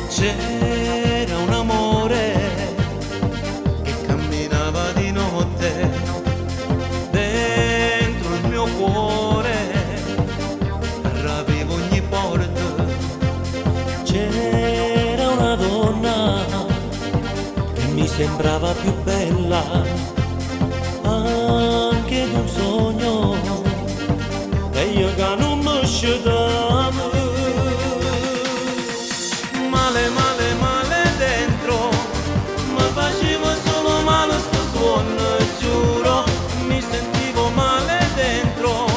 C'era un amore che camminava di notte dentro il mio cuore, rapivo ogni porta. C'era una donna che mi sembrava più bella anche di un sogno e io che non mi scetavo. Male, male, male dentro, mi faceva solo male sto suono, giuro, mi sentivo male dentro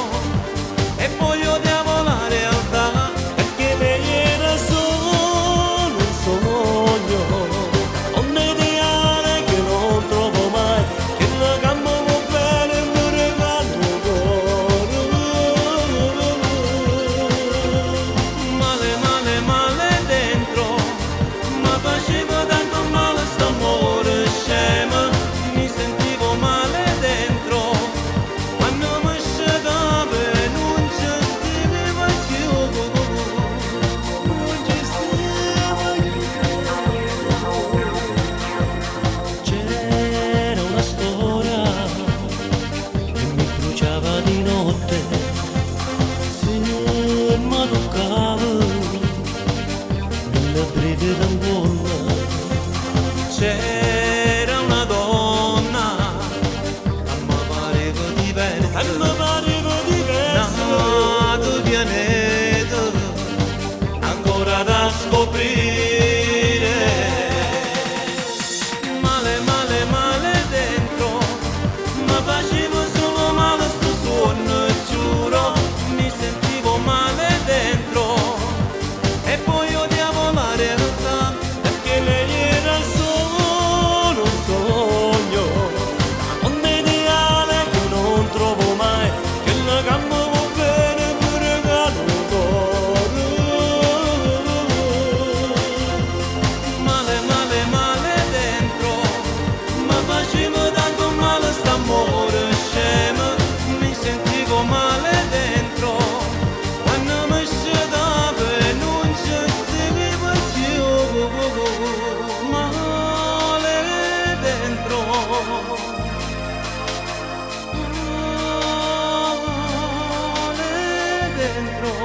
e poi odiavo la realtà. Perché lei era solo un sogno, un ideale che non trovo mai, che la gamba va bene e mi regala un cuore. Male, male, male dentro, mi faceva tanto male st'amore scemo, mi sentivo male dentro, quando mi scetavo e non ci stava più, non ci stava più. C'era una storia che mi bruciava di notte, se mi toccava, mille brividi in gola. C'era una donna che mi pareva E diversa, mi pareva diversa, nato pianeta ancora da scoprire. Male, male, male dentro, mi faceva solo male sto suono, giuro, mi sentivo male dentro e poi odiavo la realtà. Perché lei era solo un sogno, un ideale che non trovo mai, che la gamba va bene e mi regala un cuore. Male, male, male dentro, mi faceva tanto male st'amore scemo, mi sentivo male dentro, quando mi scetavo e non ci stava più, male dentro, male dentro.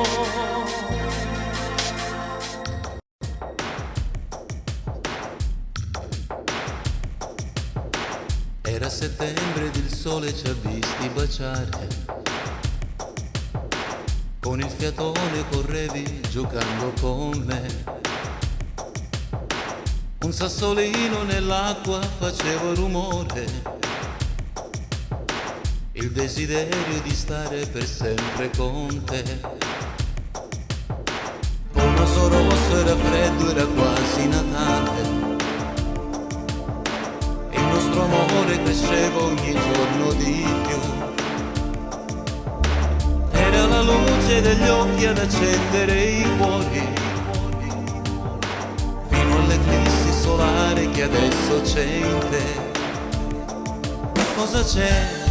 Era settembre ed il sole ci ha visti baciare. Con il fiatone correvi giocando con me. Un sassolino nell'acqua faceva rumore. Il desiderio di stare per sempre con te. Col naso rosso era freddo, era quasi Natale. Il nostro amore cresceva ogni giorno di più. Era la luce degli occhi ad accendere i cuori, fino all'eclissi solare che adesso c'è in te. Cosa c'è?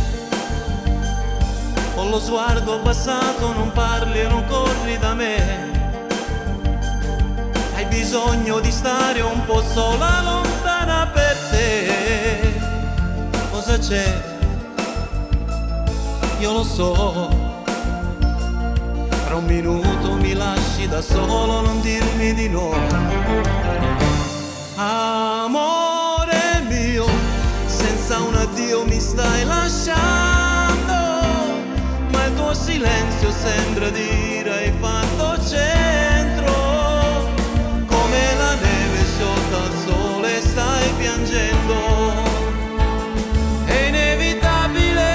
Con lo sguardo abbassato non parli e non corri da me. Hai bisogno di stare un po' sola, lontana per te. Cosa c'è? Io lo so. Tra un minuto mi lasci da solo, non dirmi di no. Amore mio, senza un addio mi stai lasciando, ma il tuo silenzio sembra dire hai fatto centro, come la neve sciolta al sole stai piangendo, è inevitabile.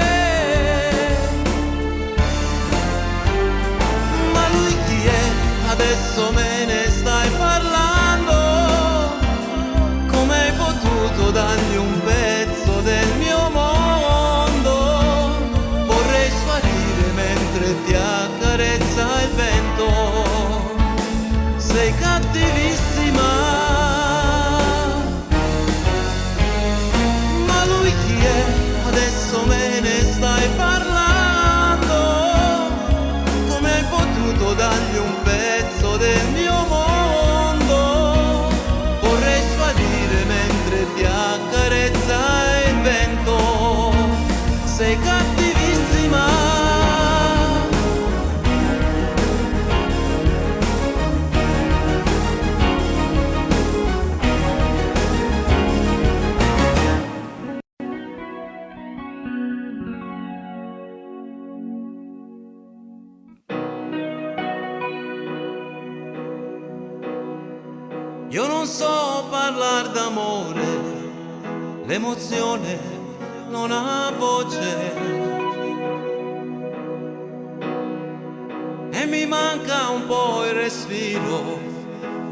Ma lui chi è? Adesso me ne stai parlando. Come hai potuto dargli un pezzo del mio mondo? Vorrei sparire mentre ti accarezza il vento. Sei cattivissima. Ma lui chi è? Adesso me ne stai parlando. Come hai potuto dargli un pezzo del mio mondo? Vorrei sparire mentre ti accarezza il vento. Sei cattivissima. Io non so parlar d'amore, l'emozione non ha voce. E mi manca un po' il respiro,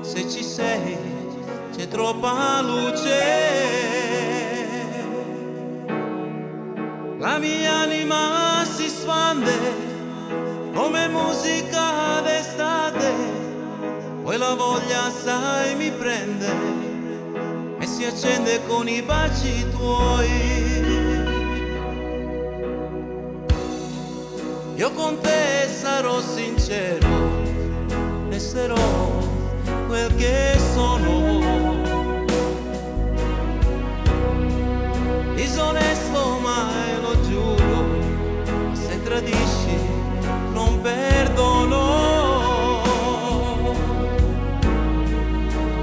se ci sei c'è troppa luce. La mia anima si spande come musica d'estate. Poi la voglia, sai, mi prende e si accende con i baci tuoi. Io con te sarò sincero, resterò quel che sono. Disonesto ma lo giuro, ma se tradisci non perdono.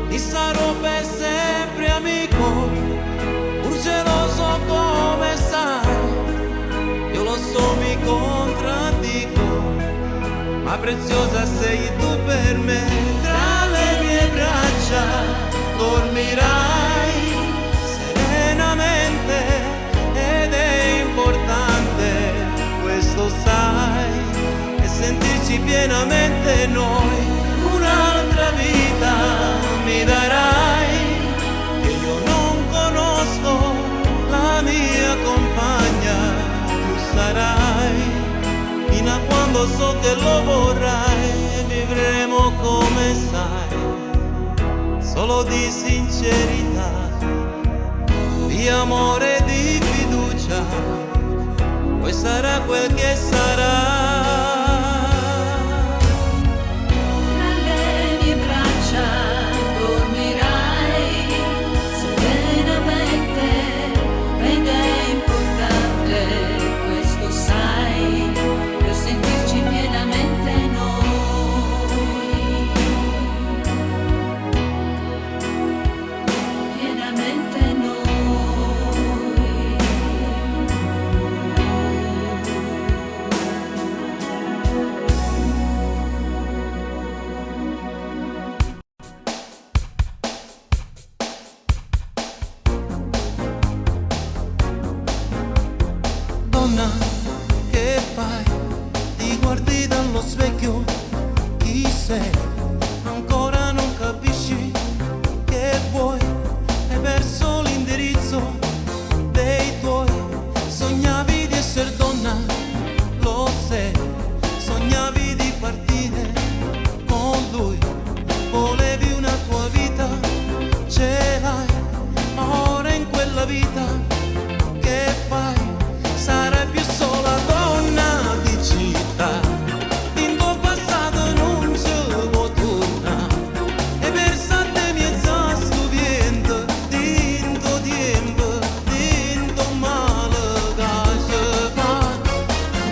Ti sarò per sempre amico, pur geloso come sai. Io lo so, mi contraddico, ma preziosa sei tu per me. Tra le mie braccia dormirai serenamente ed è importante, questo sai, e sentirci pienamente noi. Un'altra vita mi darai che io non conosco, la mia compagna tu sarai, fino a quando so che lo vorrai, e vivremo come sai, solo di sincerità, di amore e di fiducia, poi sarà quel che sarà. Tra le mie braccia dormirai serenamente ed è importante, questo sai, per sentirci pienamente noi. Pienamente noi. Donna, che fai? Ti guardi dallo specchio, chi sei? Ancora non capisci che vuoi? Hai perso l'indirizzo dei tuoi. Sognavi di essere donna, lo sei. Sognavi di partire con lui. Volevi una tua vita, ce l'hai, ma ora in quella vita che fai? Sarai più sola donna di città. In tuo passato non ci può tornare. E per sette mezza sto vento, dinto tempo, dinto male che si fa.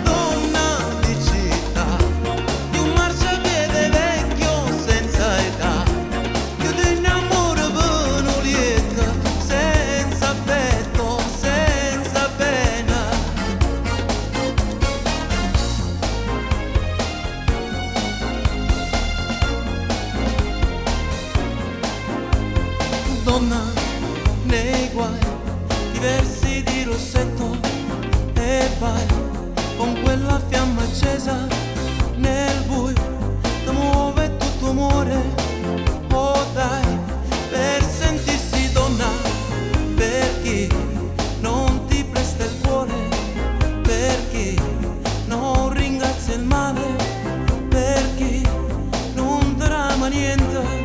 Donna di città, di un marciapiede vecchio senza età, che ti innamora per un lietto, senza affetto, senza pena. Donna nei guai, ti versi di rossetto e vai con quella fiamma accesa nel buio, ti muove tutto amore, oh dai, per sentirsi donna, per chi non ti presta il cuore, per chi non ringrazia il male, per chi non trama niente.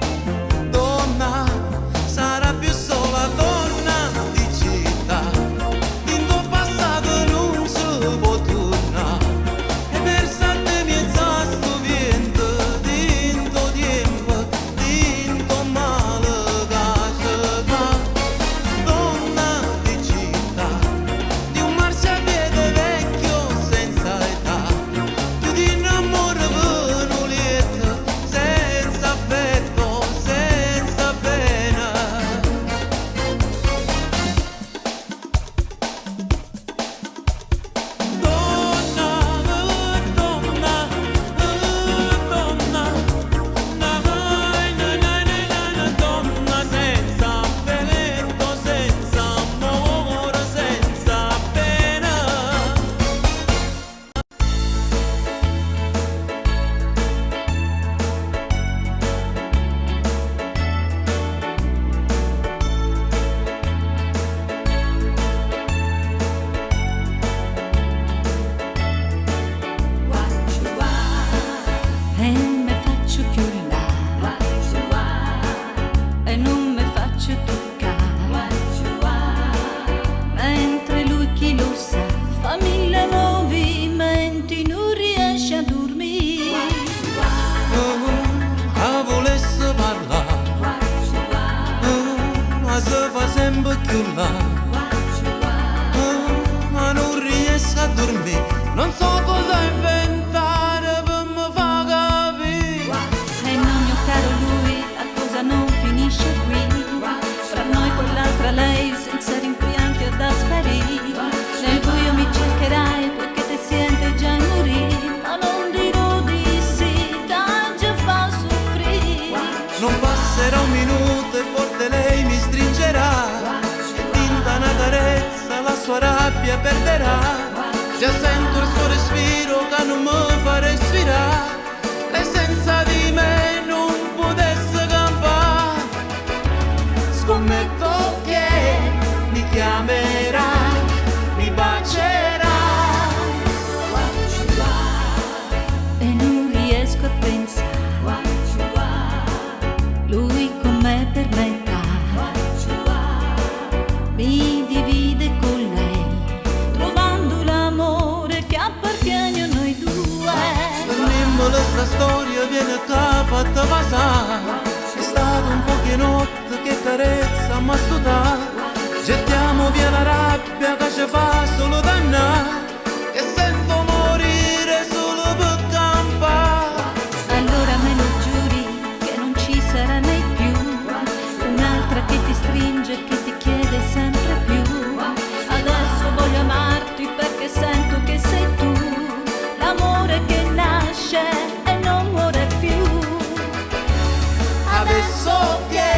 sempre più là. Ma non riesco a dormire, non so cosa inventare per mi far capire. E no, mio caro lui, la cosa non finisce qui. Fra noi quell'altra lei, senza rimpianti ad sparire. Nel buio mi cercherai perché te siente già morire. Ma non dirò di sì, t'ha fa soffrire. Non passerà un minuto e forte lei mi stringerà. E tinta una carezza la sua rabbia perderà. Già sento il suo respiro che non mi fa respirare. Lei senza di me non potesse campare. Scommetto che mi chiamerà, mi bacerà. E non riesco a pensare. Lui con me per metà. Mi divide con lei, trovando l'amore che appartiene a noi due. Nemmeno sta storia viene qua fatta passare. È stato un po' di notte che carezza ma stuta. Gettiamo via la rabbia che ci fa solo dannare. Che sento morire solo per campare. Allora me lo giuri che non ci sarà mai più un'altra che ti stringe e che ti chiede sempre più. Adesso voglio amarti perché sento che sei tu l'amore che nasce e non muore più. Adesso che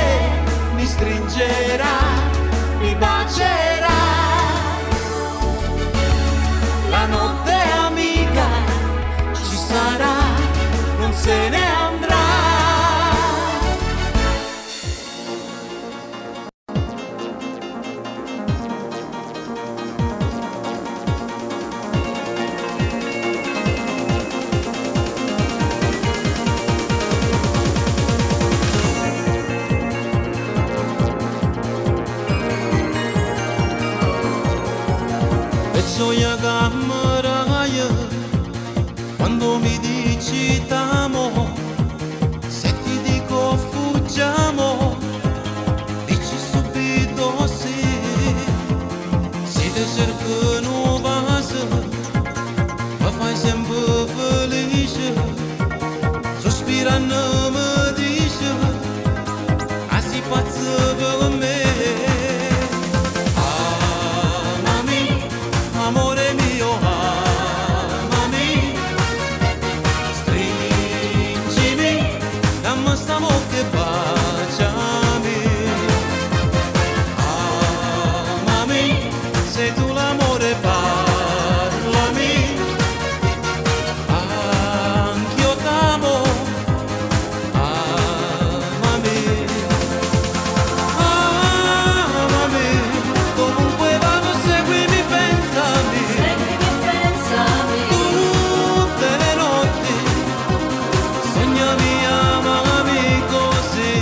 mi stringerà, mi bacerà. La notte amica ci sarà, non se ne andrà. Penso che cameraia quando mi dici t'amo, se ti dico fuggiamo, dici subito sì. Se ti cerco un vaso, mi fai sempre felice, sospirando mi dici, ah si pazza per me. Amami, amore mio, amami, stringimi, dammi sta bocca e baciami. Amami, sei tu l'amore, parlami, anch'io t'amo, amami. Amami, dovunque vado seguimi, pensami. Seguimi e pensami. Tutte le notti sognami, amami così.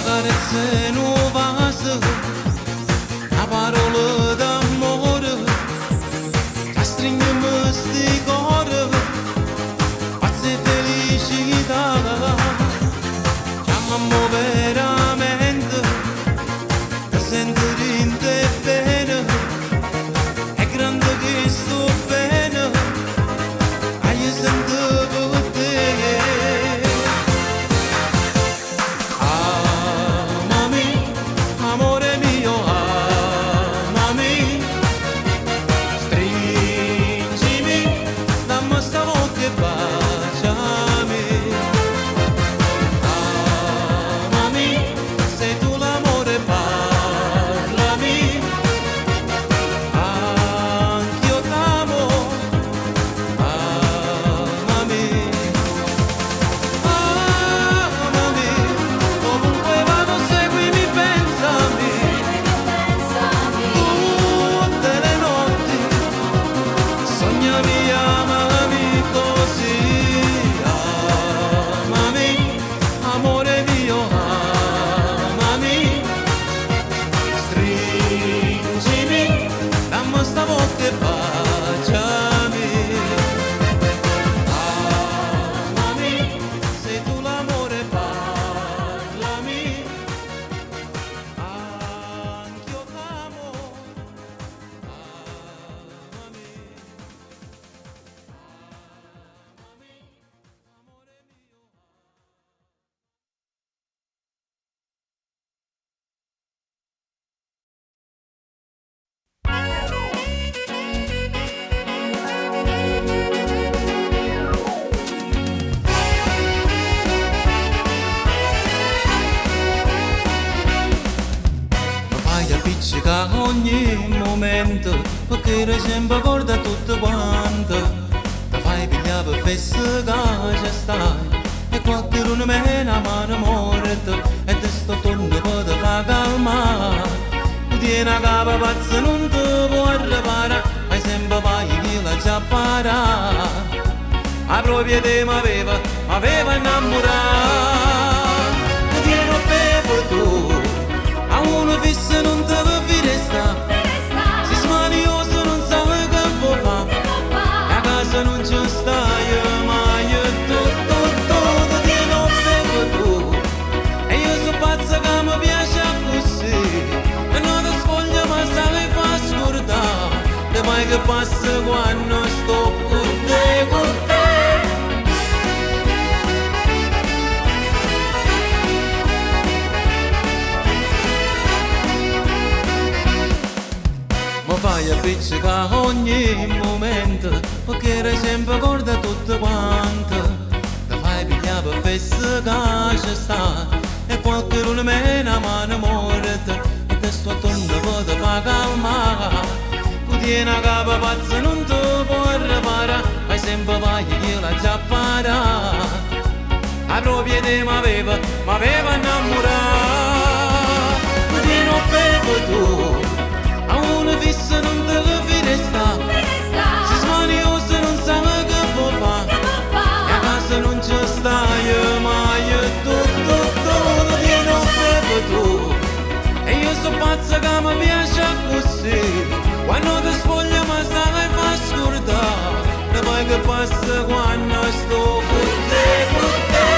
Carezze nuove, una parola d'amore, che stringe sti cuore, pazze felicità. Chiamamo veramente, che sento rinde bene, è grande che sto bene, ma io sento per te. Amami, amore mio, amami, stringimi, dammi sta bocca e baciami. Amami, sei tu l'amore, parlami, anch'io t'amo, amami. Amami, ovunque vado seguimi, pensami. Seguimi e pensami. Tutte le notti sognami, amami così. Amami, amore mio, amami, stringimi, dammi sta bocca e baciami. momento, perché eri sempre corda tutto quanto. Ti fai pigliare per fesso che ci stai, e qualcuno me la mano morta, e te sto torno per te fa calmare. Tu tieni una capa pazza, non ti può arrivare, ma sempre vai chi la già para. A propria te m'aveva, m'aveva innamorato. Tu tieni un pepe tu, a uno fisso non te va a sta. Si smanioso non sa che può fare, a casa non ci stai mai. Tu, tu, tu, tu tieni un pepe tu, e io sono pazza che mi piace così. E non ti sfoglia ma sai fa scordare, le mai che passa quando sto con te, con te. Mi fai appiccicare ogni momento, perché eri sempre corda tutto quanto. Ti fai pigliare per fesso che ci sta, e qualcuno me la mano morta, e te sto attorno per te fa calmare. Tu tieni una capa pazza, non ti può arrivare, ma sempre vai chi la già para. A propria te m'aveva, m'aveva innamorato. Tu tieni un pepe tu, a uno fisso non te lo fide sta. Si smanioso non sa che può fare, e a casa non ci stai mai. Tu, tu, tu, tu tieni un pepe tu, e io sono pazza che mi piace così. Quando ti sfoglia ma sai fa scordare, le poi che passa quando sto con te, con te.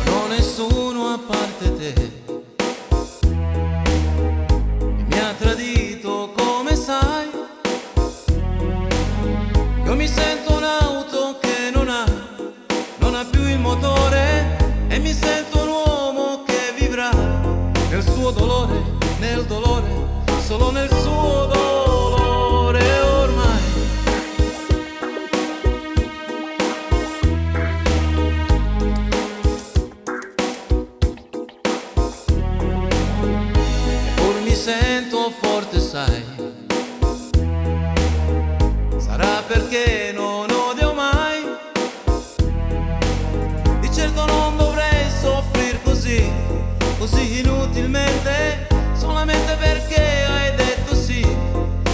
Non ho nessuno a parte te, e mi ha tradito come sai. Io mi sento un'auto che non ha, non ha più il motore, e mi sento un uomo che vivrà nel suo dolore, nel dolore, solo nel suo dolore ormai. Eppur mi sento forte, sai, sarà perché non odio mai. Di certo non dovrei soffrir così, così inutilmente, solamente perché hai detto sì,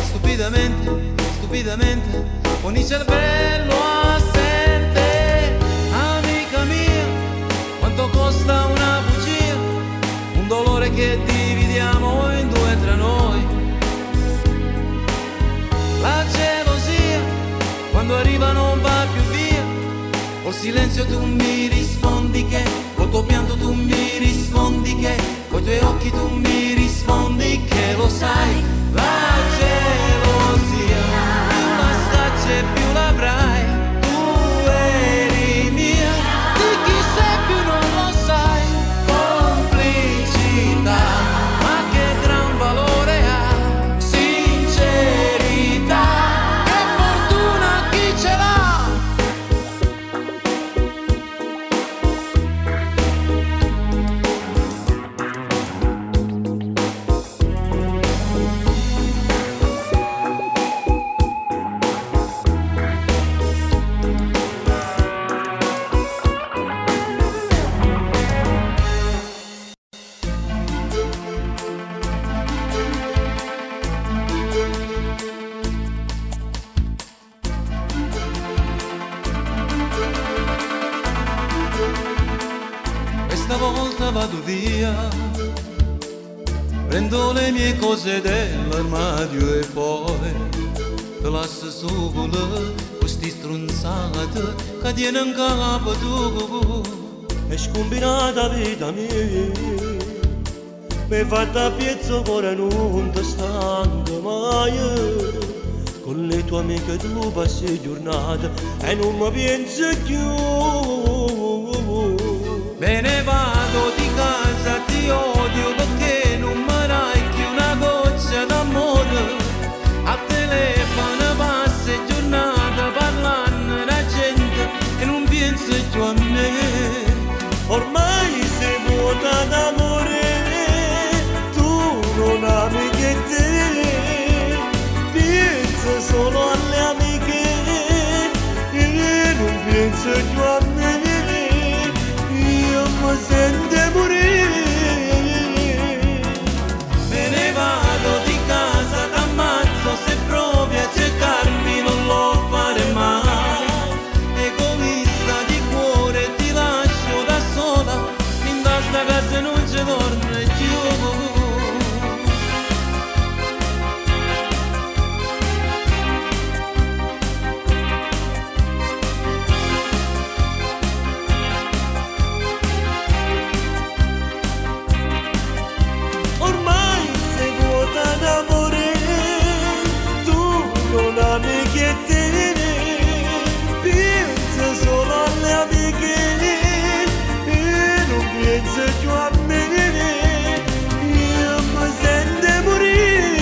stupidamente, stupidamente, con il cervello assente. Amica mia, quanto costa una bugia, un dolore che dividiamo in due tra noi. La gelosia, quando arriva non va più via, col silenzio tu mi rispondi che, col tuo pianto tu mi rispondi che, coi tuoi occhi tu mi rispondi che lo sai. La gelosia, più la scacci e più l'avrai. Tu eri mia, di chi sei più non lo sai. Complicità, ma che gran valore ha. Sincerità, che fortuna chi ce l'ha. Questa volta vado via, prendo le mie cose dell'armadio e poi te lascio solo questi stronzate che tiene in capo tu. È scombinata vita mia, Mi fatta a piezzo ora non ti stanco mai. Con le tue amiche tu passi giornata e non mi pensi più. Me ne vado di casa, ti odio perché non mi dai più una goccia d'amore. Al telefono passa giornata parlando da gente e non pensi più a me. Ormai sei vuota d'amore, tu non ami che te, pensa solo alle amiche e non pensi più a me. Io mi sento morire. Me ne vado di casa, t'ammazzo se provi a cercarmi, non lo fare mai. Egoista di cuore ti lascio da sola, in sta casa non ci torno più. Ormai sei vuota d'amore, tu non ami che te, pensa solo alle amiche e non pensi più a me. Io mi sento morire.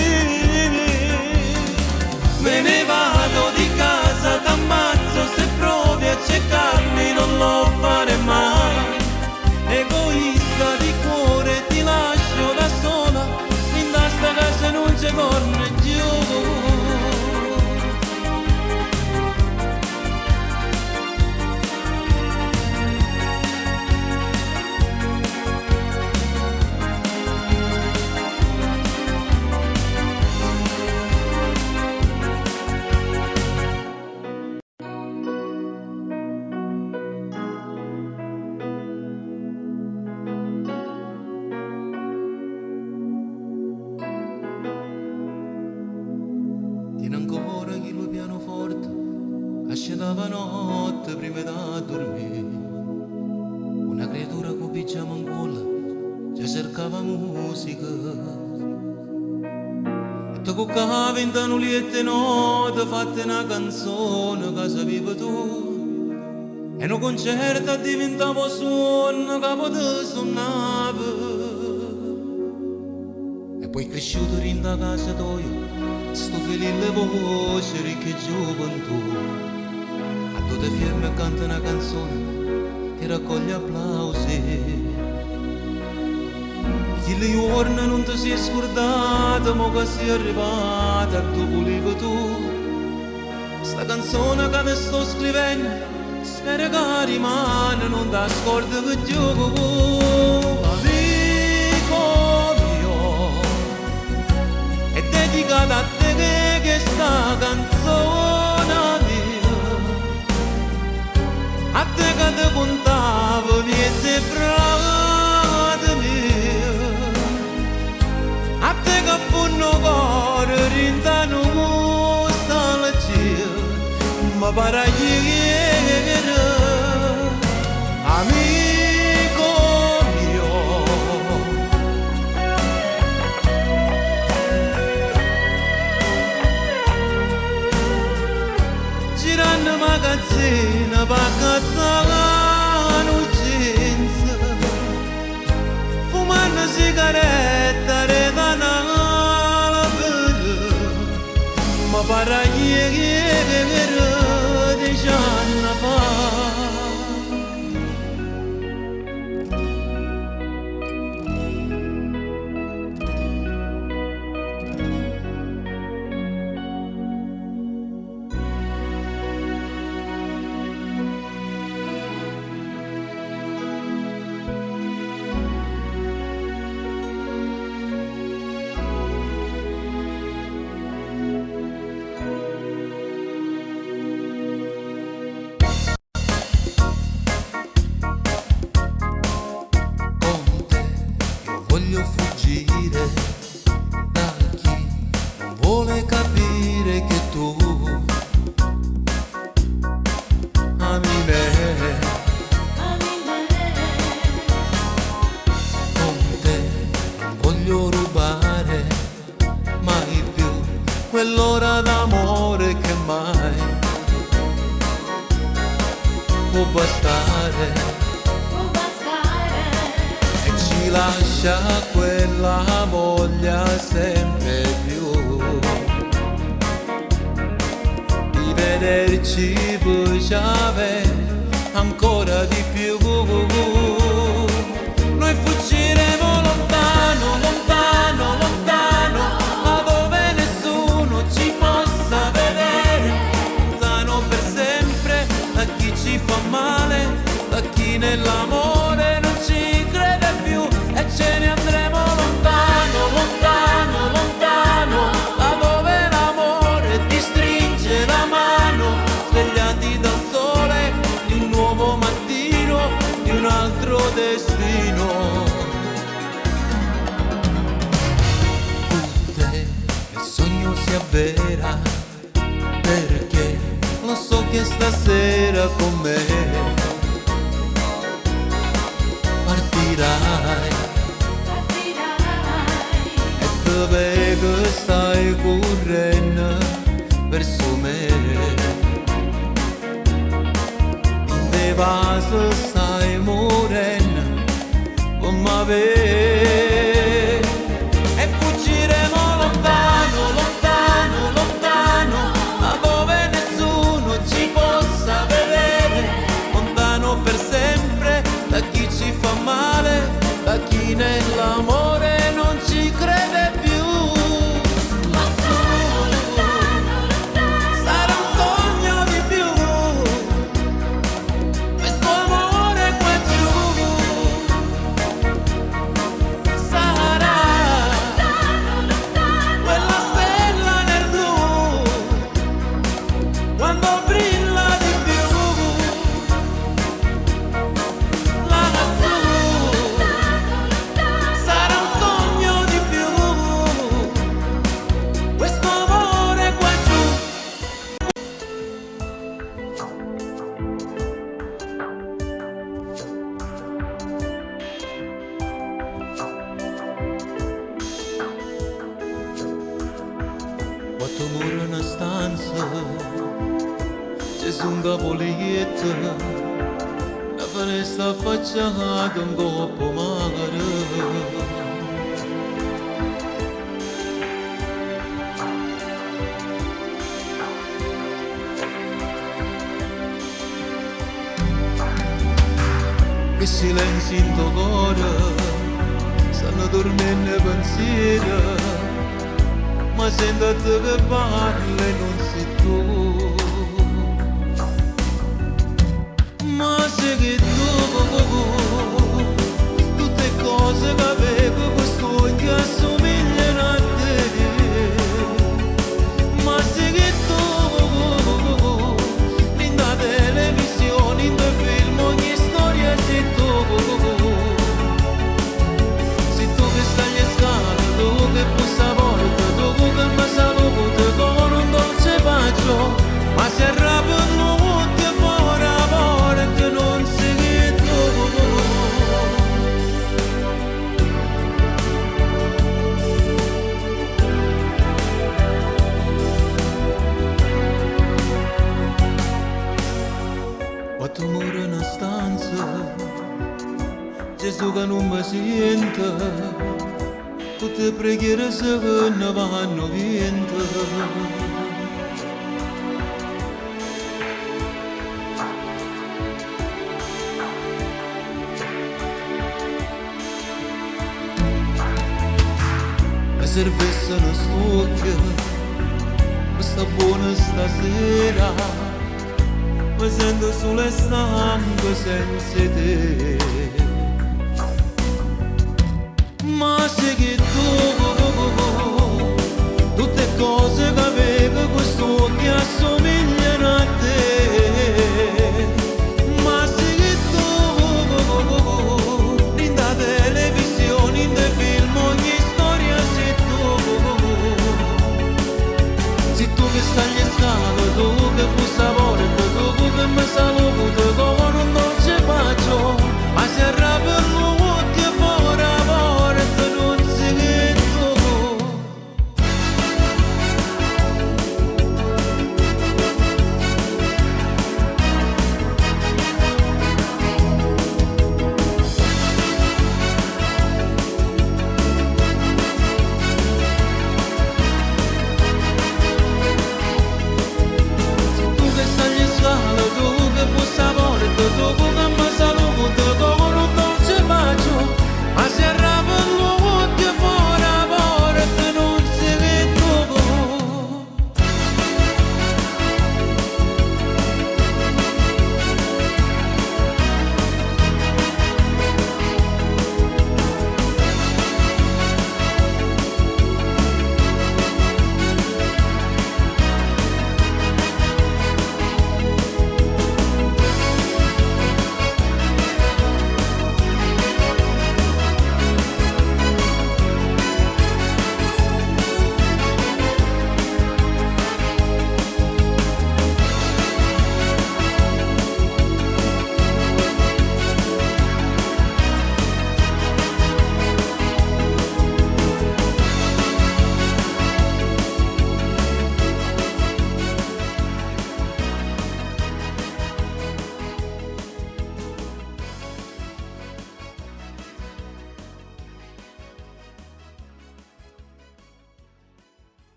Me ne vado di casa, t'ammazzo se provi a cercarmi, non lo fare mai. Egoista di cuore ti lascio da sola, in sta casa non c'è torno più. Tiene ancora chi lo pianoforte che scendava notte prima da dormire. Una creatura con pigiama in culo già cercava musica. E ti cuccava in un letto notte fatta una canzone che sapevi tu. E un concerto diventava suono che potevi suonare. E poi cresciuto in casa tua, sto felice voce ricche gioventù. A tutte firme canta una canzone che raccoglie applausi. Chi le giorni non ti sei scordato, ma che sei arrivata dove volevi tu. Sta canzone che ti sto scrivendo, spero che rimane, non ti scordi più. Amico mio, è dedicata a te che sta canzone mia, a te che ti contavo mi sei frate mio, a te che fu un cuore rintano nostalgia, ma para ieri, amico mio. Girando magazzina pa' jeans, fumando sigaretta redana ma para ieri 10 voglio rubare mai più quell'ora d'amore che mai può bastare. Può bastare. E ci lascia quella voglia sempre più di vederci bruciare ancora di più. Noi fuggiremo lontano, lontano, lontano, là dove nessuno ci possa vedere, lontano per sempre da chi ci fa male, da chi nell'amore non ci crede più, e ce ne andremo lontano, lontano, lontano, là dove l'amore ti stringe la mano, svegliati dal sole di un nuovo mattino, di un altro destino. Con te il sogno si avvera, perché lo so che stasera con me partirai. Partirai. E te vedo stai correndo verso me, in te vaso stai morendo come me. E fuggiremo lontano, lontano, lontano, là dove nessuno ci possa vedere, lontano per sempre da chi ci fa male, da chi nell'amore non ci crede più. Lassù sarà un sogno di più, questo amore qua giù sarà quella stella nel blu quando brilla di più. Lassù sarà un sogno di più, questo amore qua giù. Quattro mura una stanza, c'è un capoletto, la finestra affacciata un coppo mare. Che silenzio in tuo cuore, stanno dormendo pensieri, ma sento te che parli e non sei tu. Ma sei che tu, tutte cose che avevo questo che assomigliano a te. Ma sei che tu, in da televisione, in dei film, ogni storia sei tu. Sei tu che stai alle scale, tu che bussa a porta, tu che mi saluti con un dolce bacio, ma se arrabbia tutti fuori a porta non sei tu. Quattro mura una stanza, Gesù che non mi sente, tutte preghiere se ne vanno vento. Mi servissero st'occhi, mi sta buona stasera, mi sento solo e stanco senza te. Ma sei che tu,